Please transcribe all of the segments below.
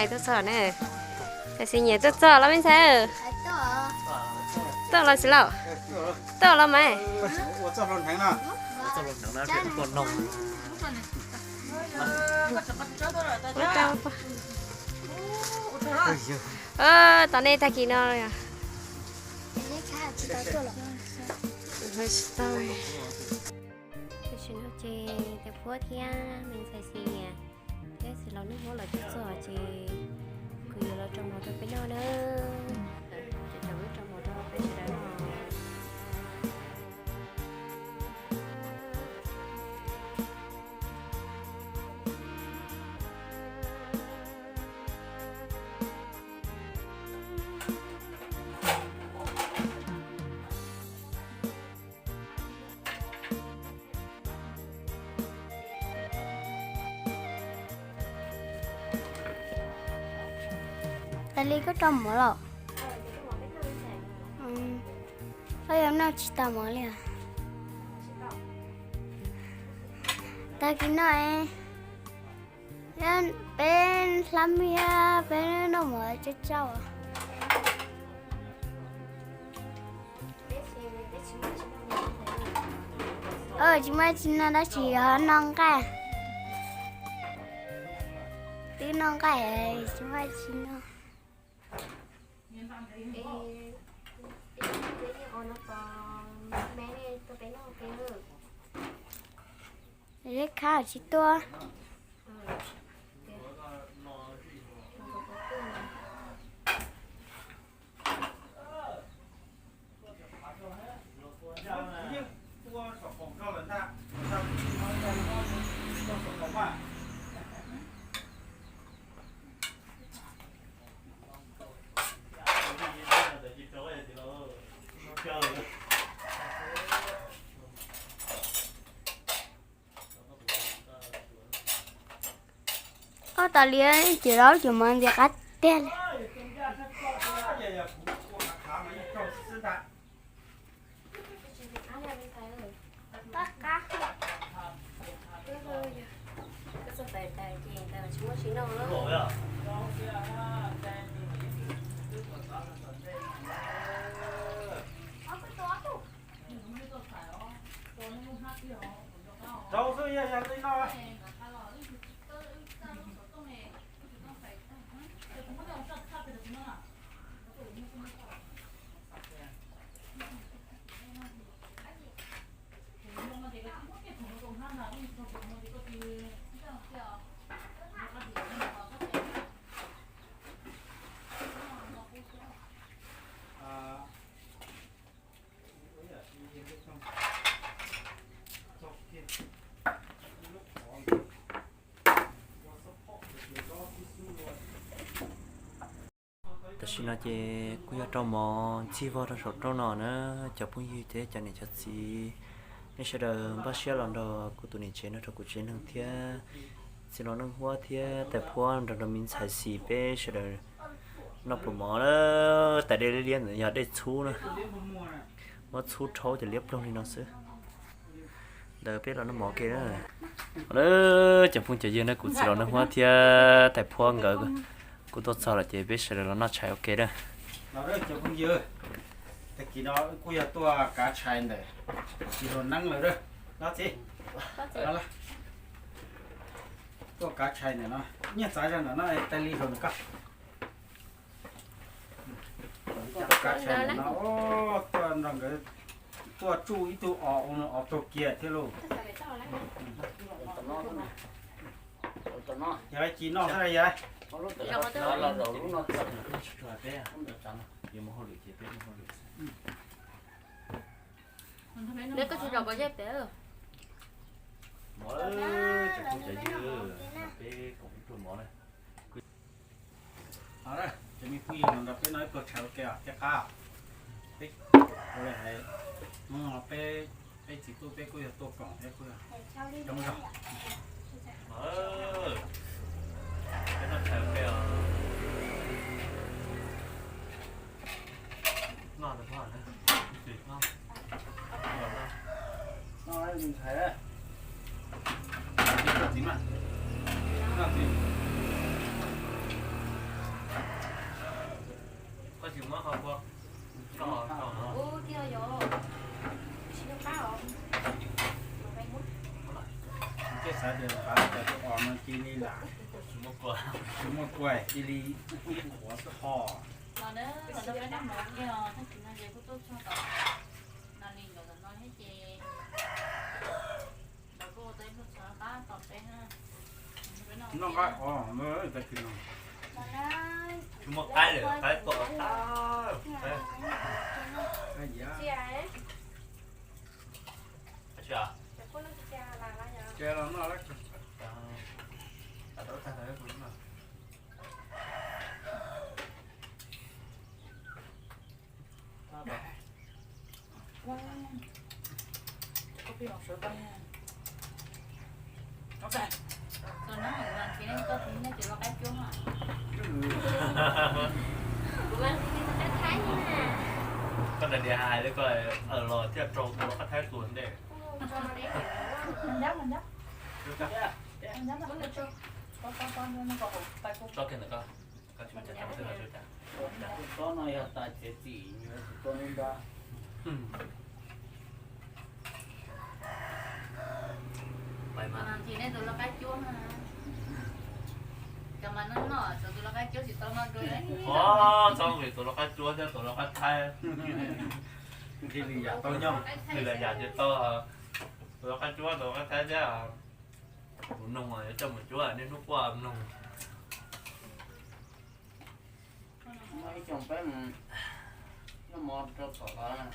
Tuaj txog ne. Tab sis nyiam tuaj txog los me ntxhais. Tuaj los tsis lauj? Tuaj los mas. Tom nej tag kis no. Tam sim no ces tais Phuab thiab me ntxhais Xis Nias thiab txiv laus Neej Huab los tuaj txog ces kuv yuav los rau mov rau peb noj na. Ces rau mov rau peb sawv daws noj. Tas li koj rau mov los? Koj yuav noj tsis tau mov li os? Tag kis no peb hlab miab peb noj mov tsau tsau. Tsis muaj tsis noj dab tsi, yog noj nqaij. Twb noj nqaij, tsis muaj tsis noj. Zeb khab tsis tuaj. Koj tas li ces lawv cov mov ntxiv qab tiag li. Tam sim no ces kuj yog rau mov ntxig vog rau saum rooj no na. Cov phooj ywg thiab cov niam cov txiv, nej sawv daws npaj siab los nrog kuv tus niam tsev nrog rau kuv tsev neeg thiab txiv laus Neej Huab thiab tais Phuab nrog rau me ntxhais Xis peb sawv daws noj pluas mov na. Tais dej liab liab ntawd yog dej txhub na, muab txhub rhaub ces liab ploog li no xwb. Ntawd peb los noj mov ke na. Cov phooj cov ywg na, kuv txiv laus Neej Huab thiab tais Phuab nkawd kuj tuaj txog lawm ces peb sawv daws los noj tshais ua ke na. Los cov phooj ywg, tag kis no kuj yog tuaj kav tshais ntawm txiv laus Neeb lawm na. Los txiv, tuaj kav tshais ntawm no, nyiaj txav zog ntawm no, tais li zog ntawm ko. Tuaj kav tshais ntawm no, tuaj nrog nkawd tuaj tsuj ib tug os, os taug kiag thiab lauj. Yog ci noj xwb yog? Neb koj tsis zaum pov zej pem. Mov, cov phooj cov ywg, peb koom ib pluag mov na. Cov me phooj ywg los nrog peb noj ib pluag tshais ua ke os, thiab qab. Peb, peb, peb txiv tub peb kuj yog tuaj koom thiab kuj yog coob zog. Peb noj tshais ua ke os. Ub, tij yog, tsis yog qab os. Ces xav tias qab cov tus os no cia li lam, tsis muaj kua, cia li ib qhuav xwb ho. Los na, los rau peb noj mov kiag os, tag kis no ces kuj tuaj txog tom no li ntawd no thiab ces lawv kuj ua tau ib pluag tshav qab tos peb na. Noj qab os, tag kis no. Tsis muaj qaib lawm, qaib tuaj tag. Tsis los noj lawm. Koj daim niam hais li ko, los thiaj rau tus loj qab thaib tus ntej. Tsob kiag ntawm koj, koj tsis muaj chaw tsob, tsob no yog tais txiav txim, tus tuaj nub nrab. Nrhiav nej tus loj qab cuab na. Cov mas noj noj, tus loj qab cuab tsis tau noj dua. Txhob vim tus loj qab cuab thiab tus loj qab thaib. Nqhis lwm yam tau nyob, nqhis lwm yam ces tau. Tus loj qab cuab, tus loj qab thaib thiab. Kuv noog yuav coj mus cuab, niaj hnub quaj noog. Muaj ib xyoos peb mus noj mov rau tom lawv,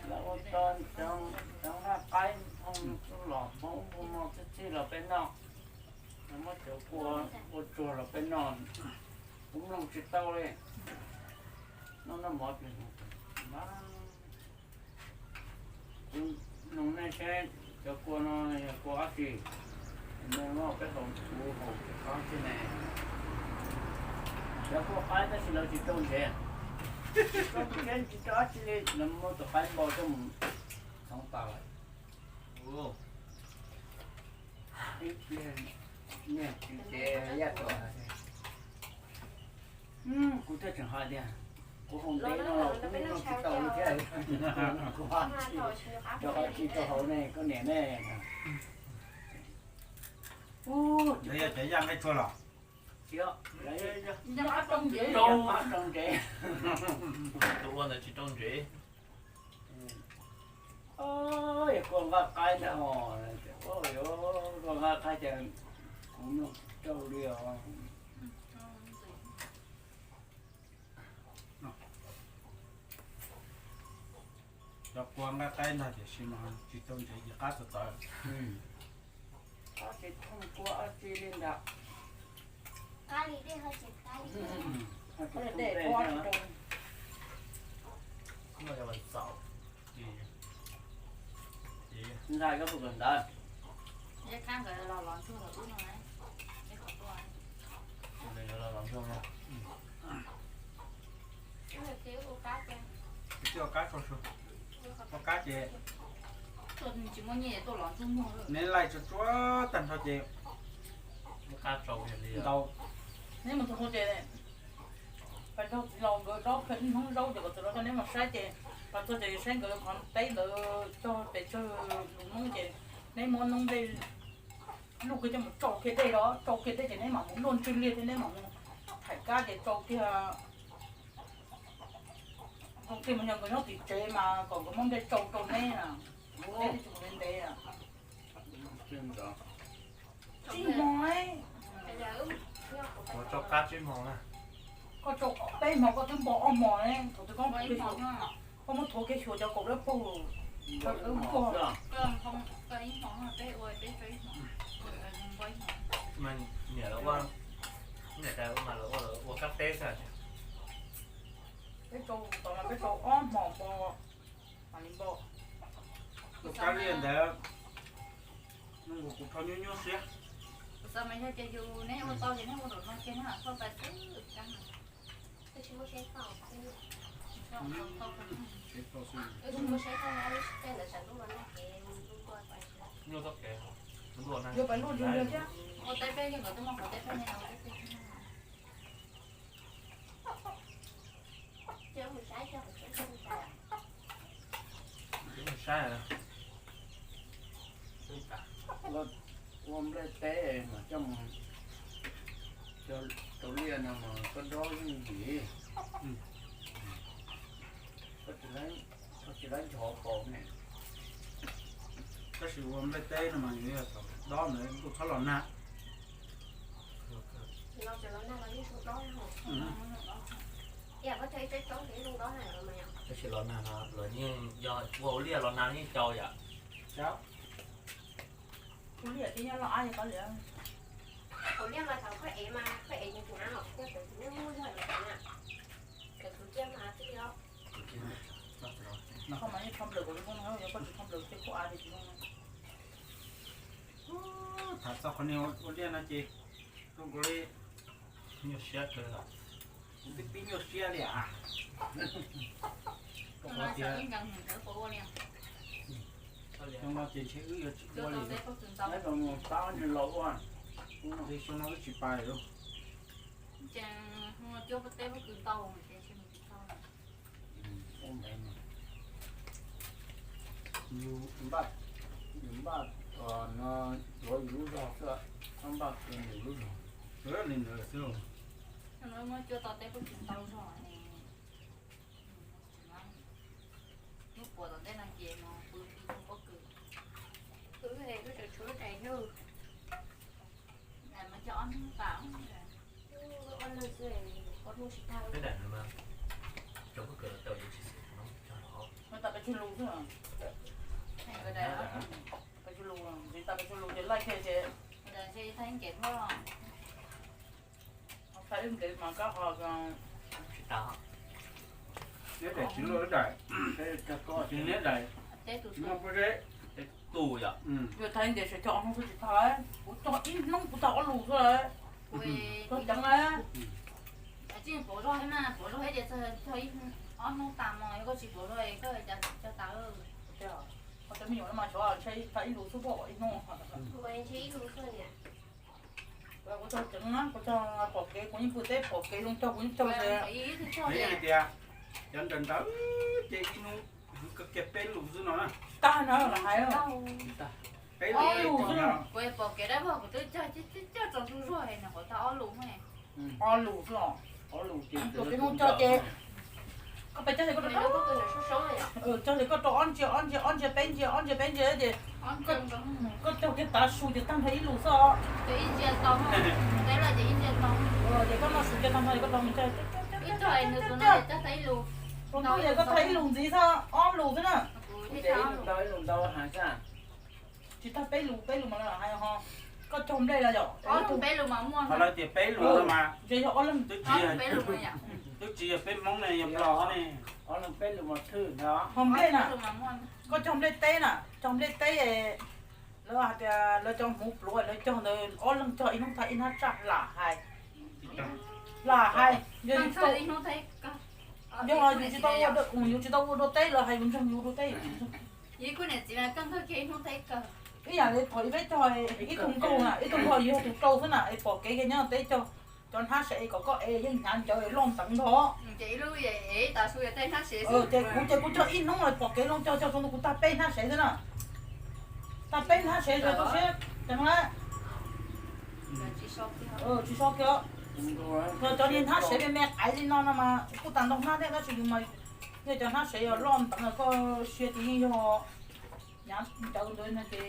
lawv ua tau cov nqaij qaib los Hmoob ua no txhij txhij los peb noj, lawv muab cov kua ua tsuag los peb noj, kuv mloog tsis tau li. Noj noj mov ces kuv noog nej seb cov kua no yog kua dab tsi, nej muab peb haus kuv haus qab tsi ne. Cov kua qaib tab sis lawv tsis rau ntsev, tsis rau ntsev tsis rau dab tsi li, lawv muab tus qaib npau coj mus txhoov tas lawm. Ib pliag niag tsis ces yaj tuam, kuv thiaj tseem hais tias kuv haus ntev no los kuv yeej noj tsis tau li thiab. Kuv hais tsis rau hauv ne koj niam ne. Yog cov yaj nqaij tshuaj los? Tsis, yaj rau ntsev. Tus ua ntawd tsis rau ntsev. Yog kua nqaij qaib ntag os, kua nqaij qaib ces kuv noj tsis tau li os. Cov kua nqaij qaib ntag tiam sis mas tsis tau ntsev ces qab txawv txawv. Qab tsis thooj kua dab tsi li ntag. Qab li dej ho tsis qab li. Dej qab tsis rau. Nqaij koj puas kawm ntawv? Eb, qab nkawd los los ntsuag los ub no, eb, qhov tuaj. Los los ntsuag no. Tsis ua qab, ua qab ces tsis muaj nyiaj tuaj los ntsuag muag. Neb laij tsuag tsuag tag nrho ces ntau. Neb mus txog ces pais nrog txiv laus nkawd dob pheej ib hnub zaub ces kom txiv laus coj neb mus saib ces pais txog ces saib nkawd qhov teb ntawd cog pes tsawg lus noob ces neb muab noob dej luj kiag coj mus tsau kiag dej los tsau kiag dej ces neb mam mus luaj ntswg liag thiab neb mam mus thaim kab ces tsau kiag. Zoo kiag mus yog nkawd nyob tim tsev mas kom nkawd muab nplej tsau rau neb na. Neb thiaj tsis mus ntev ntev. Tsib hmo. Koj tsau peb hmo koj twb npo ob hmo ne, thaum twg koj muab thuav kiag xyuas cov kaum dawb paug. Niam lawv ua, niam tais ua mas lawv ua, ua kab teb xwb. Peb tsau, tom no peb tsau ob hmo npo, mam li npo. Tus kab liaj ntawd, kuv rho nyuaj nyuaj siab. Kuv xav mas yog tias yus neb ua tau ces neb ua zaum no ces neb lam thauj pais xwb kab no. Nyuaj txoj kev. Yuav pais luaj ntsuag thiab. Ua teb peb yeej nkawd twb muaj qhov teb peb ne, ua teb peb. Ua nplej teb mas coj mus rau liaj no mas koj dob yeej yim, koj tsis laib nchov paus ne. Tab sis ua nplej teb no mas yus yog thaum dob ntawd ntuj txhob los nag. Tab sis los nag no los yeej yog ua liaj los nag yeej cau yom. Ua liaj ces nyob los ab li ko li. Ua liaj mas thaum koj ev mas koj ev hnyav hnyav los koj tseem tsis muaj zog li na. Cov kwv tij mas tij os. Koj mas yeej tho nplawm kuv li koj no, yog koj tsis tho nplawm ces kuv av li tsis zoo. Tham txog qhov niag ua liaj no ces zoo nkaus li nyuaj siab kawg, kuv twb pib nyuaj siab li as. Rau qhov tias xyoo no ces ntshe wb yuav tsis ua li, nyob rau mus tab ntshe los ua, xyoo no wb tsis pais lawm. Yus npaj, yus npaj no yuav yus lub zog xwb, txhob npaj kiag yus lub zog. Li ntawd xwb. Muab cua tau teb pob kws ntau zog ne. Hnub puas tom ntej no ces mus pw pw pob kws. Wb es wb tseem tshuav lub daim hlub. Mas coj ob hnub tas. Peb daim no mas cov pob kws los tau yuav tsis xwm no cog los. Mas tas pes tsawg lus xwb. Pes tsawg lus, ntshe tas pes tsawg lus ces laij kiag ces. Thaij ib nkev mas koj ho tsis tas. Neb daim tsis luaj ib daim, neb daim tsis muaj pob zeb. Tus yom. Yuav thaij ntev sawv cog ob hnub xwb tsis tag, kuv cog ib hnub kuv tag ob lus xwb lawm. Cog ceev lawm. Tsis pov zog thiab mas, pov zog thiab ces cog ob hnub tas mog, yog koj tsis pov zog koj cog tas. Koj cov me nyuam no mas xyov ntshe tag ib lus xwb pob ib hnub. Kuv cog ceev na, kuv cog pom kev kuv yeej pw teb pom kev zoo cog kuv yeej cog. Hais tias cov nrawm ntawd ces ib hnub hwv kawg kiag peb lus xwb no na. Tag na los hais. Peb lus xwb no. Kuv pom kev dab vog kuv twb cog cog tsaus ntuj zuag no qhov tag ob lus. Ob lus xwb os. Tus peb hnub cog ces koj pes cog ces koj rau, cog ces koj rau ob ntsia ob ntsia ob ntsia peb ntsia ob ntsia peb ntsia ces koj cog kiag tav su ces tag nrho ib lus xwb os. Ces koj noj su ces tag nrho ces koj rau mus cog. Tus ntawd ces koj tag ib lus ntxiv xwb, ob lus xwb na. Tsis tag peb lus, peb lus mas lawv hais ho. Koj cog nplej los yom, ob lub peb lus mas muaj. Qhov lawv tias peb lus mas ntshe yog ob leeg, twb tsis, twb tsis yog peb Hmoob ne, yog Nplog ne. Ob leeg peb lus mas thwj ntag. Ho nplej na, koj cog nplej teb na, cog nplej teb, lawv hais tias lawv cov hmuv pluav lawv cog ntawd ob leeg cog ib hnub tag ib hnab tsaj lam hais. Lam hais, yog yus tsis tau ua dua teb lawv hais yus ntseeg yus dua teb. Ib yam li thaum peb cog ib tug nkaug na, ib tug nkaug yus yog tus rau xwb na es pom kev kiag nyob teb cog, cov hnab sev kom koj ev yeej hnyav ncawv loj nteev ntho. Ces kuv ces kuv cog ib hnub los pom kev zoo cog cog tsaus ntuj kuv tag peb hnab sev xwb na. Tag peb hnab sev ces tu siab ceev lawm. Tsis so kiag. Yog cov niag hnab sev me me qaiv li no no mas kuj tag ntau hnab thiab tab sis yus mas yog cov hnab sev yog loj nteev koj sia ces yeej yog hnyav ncawv ntawd no ces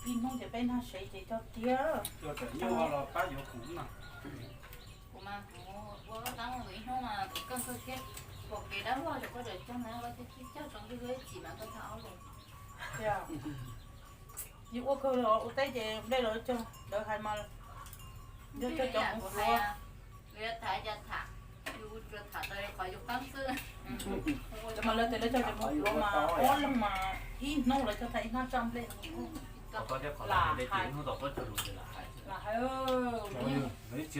ib hnub ces peb hnab sev ces cog tiag. Kuv mas kuv ua tab mus ib hnub mas kuv keej kawg thiab. Pom kev dab vog ces koj tseem cog ntawd, cog tsaus ntuj zuag ib chim mas koj tag ob lus. Yus ua kawg li os, ua teb ces nplej los cog, lawv hais mas yog cog cov hmuv pluav. Lawv yuav tham cas tham, yus tsuas tham raws li qhov yus qeeb xwb. Mas lawv tias lawv cog cov hmuv pluav mas ob leeg mas ib hnub lawv cog tag ib hnab tsaj nplej. Lam hais, lam hais. Ces ib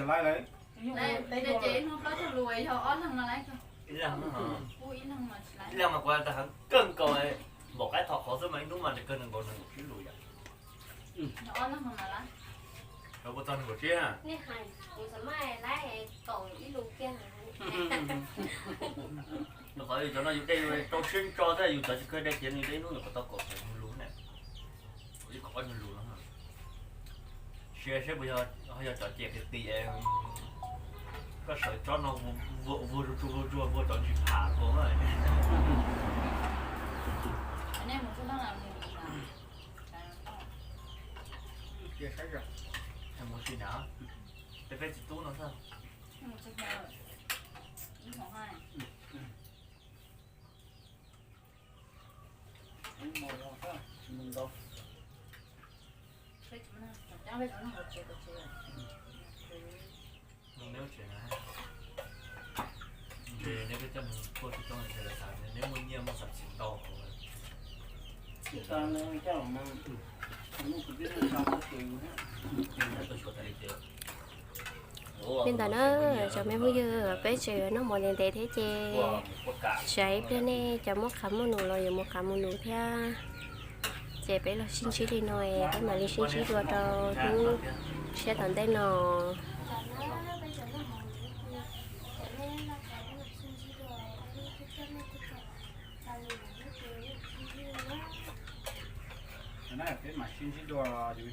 hnub plaub caug lus yog ob leeg no lawv cog. Ib leeg mas kuv tas heev kawg nkaus, npaum qaib thom qhov xwb mas ib hnub mas nws kawg nees nkaus nees nkaum tsib lus yom. Lawv puas txog nees nkaum tsib? Kuv xam maj lawv kaum ib lus kiag. Rau qhov yus cov no yus de yus rau siab ntso thiab, yus cov tsis kawg de ces nws de ib hnub nyuam qhuav tau kaum tawm nyuag lus ne, ib kaum ob nyuag lus no. Sia seb puas yog, yog cov ces qis qis es koj sawv tsob no vuag vuag tsuag vuag tsuag vuag cov ntsis pham nkaus na. Mus si na, peb peb txiv tub no xwb. Neb tsev na, ntshe neb peb coj nws tuaj tsis tau ntshe lawv xav neb muaj nyiaj muaj xav txim ntau hauv. Li ntawd na, cov me phooj ywg, peb tseem yuav noj mov ntev ntev thiab ces tsam ib pliag nej cov muaj qab muaj num los yuav mus qab mus num thiab. Ces peb los sib ntsib li no es peb mam li sib ntsib dua rau hnub tshiab tom ntej no. Peb mam sib ntsib dua cov me phooj ywg.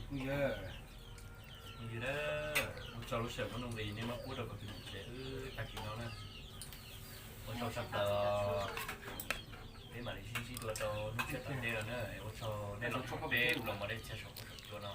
Phooj ywg, ua tsaug lub sij hawm muaj nuj nqis nej muab pub rau kuv tus niam tsev wb tag kis no na. Ua tsaug tshaj plaws. Peb mam li sib ntsib dua rau hnub tshiab tom ntej no na. Ua tsaug nej los nrog peb ua los mov dej tshaj saum huab saum cua no.